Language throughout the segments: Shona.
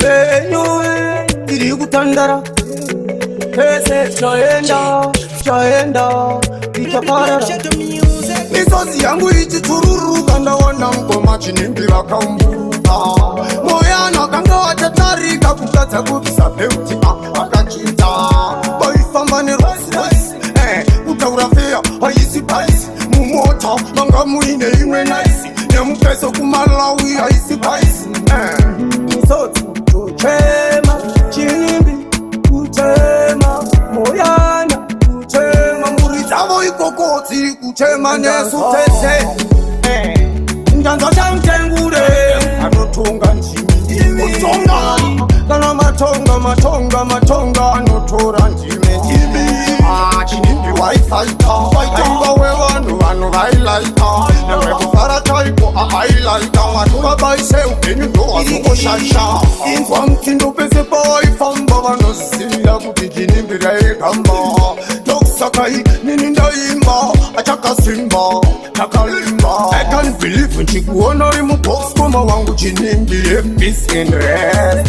Upenyu tiri kutandara pese tichaenda, tichaenda, tichaparara. Misodzi yangu ichitururuka, ndaona mukoma Chinimbi vakaumburuka. Moyano akanga wachatarika kutadza kubvisa belt akachinja. Vaifamba neRolls Royce, kutaura feya haisi paisi. Mumota manga muine imwe nice, nemupeso kuMalawi haisi paisi. Misodzi kuchema, Chinimbi kuchema, Moyana kuchema, mhuri dzavo ikoko dziri kuchema nesu tese. Ndanza chamutengure anotonga ndimi kutonga, kana matonga, matonga, matonga, anotora ndimi. Ah, Chinimbi waifaita, waitonga wevanhu, vanhu vailaita newe kufara chaiko ailaita vanhu vabaise upenyu ndohwazongoshaisha. Inzwa mutsindo pese pawaifamba, vanoziva kuti Chinimbi raigamba. Ndokusakai nini ndaimba achakasimba takalimba. I can't believe nchikuona uri mubox, koma wangu Chinimbi, peace and rest.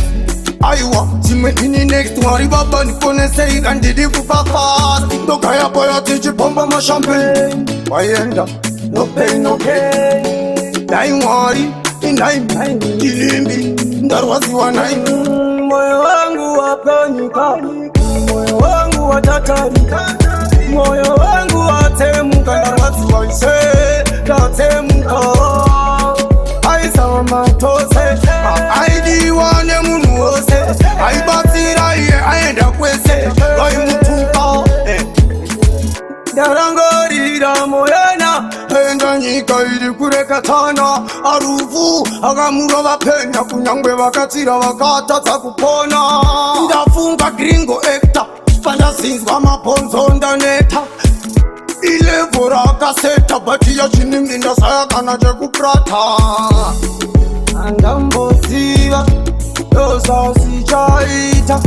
Aiwa, dzimwe ini next. Mwari baba, ndiponesei, kandidi kufa fast. Ndogaya paya tichipomba mashampagne, waenda no pain, no gain. Dai Mwari inai Chinimbi, ndarwadziwa nai. Moyo wangu wapwanyika, moyo wangu watatarika, moyo wangu watsemuka, ndarwadziwa ise, ndatsemuka. Aisava matose, aidiwa nemunhu wose, aibatsira iye aenda kwese vaimutuka. Ndarangorira Moyana. Enda, nyika iri kurekatana, arufu akamurova penya, kunyangwe vakatsira vakatadza kupona. Ndafunga Gringo actor, pandazinzwa mabhonzo ndaneta. Ilevel rakaseta, but yaChinimbi ndasaya kana chekuprata. Andamboziva ndozvazvichaita.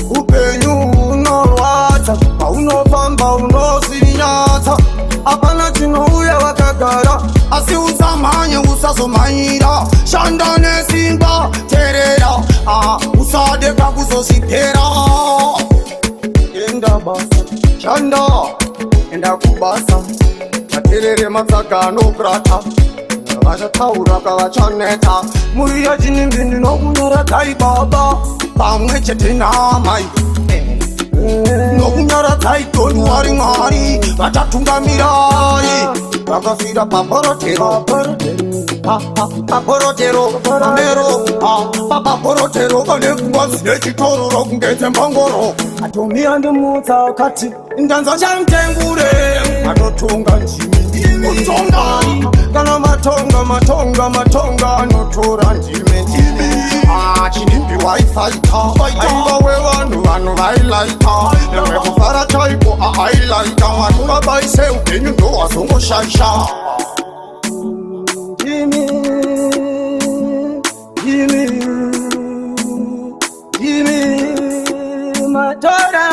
Upenyu hunorwadza, paunofamba unozvinyatsa, hapana chinouya wakagara. Asi usamhanye, usazomhanyira, shanda nesimba, terera. Ah, usade kakuzozvipera. Enda basa, shanda, enda kubasa, vaterere matsaga anokurata, vachataura kavachaneta. Mhuri yaChinimbi, ndinokunyaradzai baba pamwe chete namai. Nokunyaradzai, don't worry, Mwari vachatungamirai. Vakafira paporotero, paporotero, pamero, papaporotero, vane pfungwa dzine chitororo kunge dzembongoro. Atomi andimutsa akati ndanza chamutengure anotonga ndimi kutonga, kana matonga, matonga, matonga, anotora ndimi. Ah, Chinimbi waifaita, waitonga wevanhu, vanhu vailaita newe kufara chaiko ailaita vanhu vabaise upenyu ndohwazongoshaisha. Jimmy, Jimmy, Jimmy, matora.